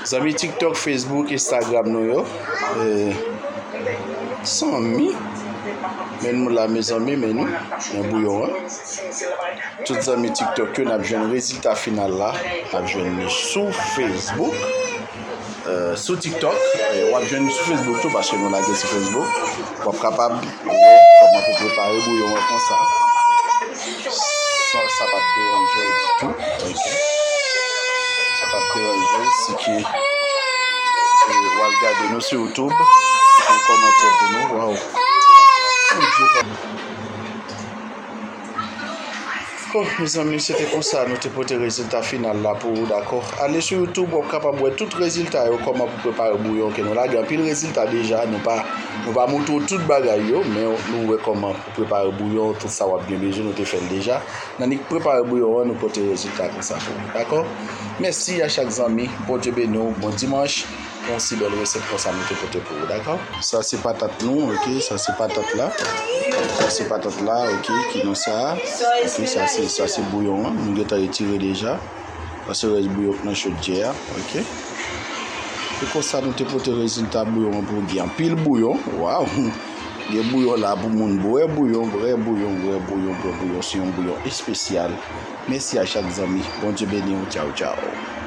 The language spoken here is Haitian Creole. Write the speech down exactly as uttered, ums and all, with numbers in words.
Zanmi TikTok, Facebook, Instagram nou yo. Eh, zanmi. Men nou la, mezanmi, men nou. Men bouyon an. Tout zanmi TikTok yo, n ap jwenn rezilta final la. N ap jwenn li sou Facebook. Eh, sou TikTok. Eh, w ap jwenn li sou Facebook tou, paske nou lage sou Facebook. W ap kapab wè kòman pou prepare bouyon an konsa. Sa, sa p ap deranje w ditou. Ok. Sa p ap deranje w si ke, eh, w al gade nou sou YouTube. Fè kòmantè pou nou. Waw. Mon Dieu. Bon, mezanmi, se te konsa nou te pote rezilta final la pou ou, dakò? Ale sou YouTube, w ap kapab wè tout rezilta yo, kòman pou prepare bouyon ke nou lage. Anpil rezilta deja, nou pa, nou pa montre w tout bagay yo, men nou wè kòman pou prepare bouyon, tout sa w ap gen bezwen, nou te fè l deja. Nan nik prepare bouyon an, nou pote rezilta konsa pou ou, dakò? Mèsi a chak zanmi, Bondye beni w, bon dimanch. Yon si bèl resèt konsa nou te pote pou ou, dakò? Sa se patat nou, ok? Sa se patat la. Sa se patat la, ok? Ki nan sa. Ok, sa se, sa se bouyon an. Nou gentan retire deja. Sa se rès bouyon k nan chodyè a, ok? E konsa nou te pote rezilta bouyon an pou ou. Gen anpil bouyon. Waw! Gen bouyon la pou moun bwè bouyon, vrè bouyon, vrè bouyon, vrè bouyon. Se yon bouyon espesyal. Mèsi a chak zanmi. Bondye beni w. Tchaw, tchaw.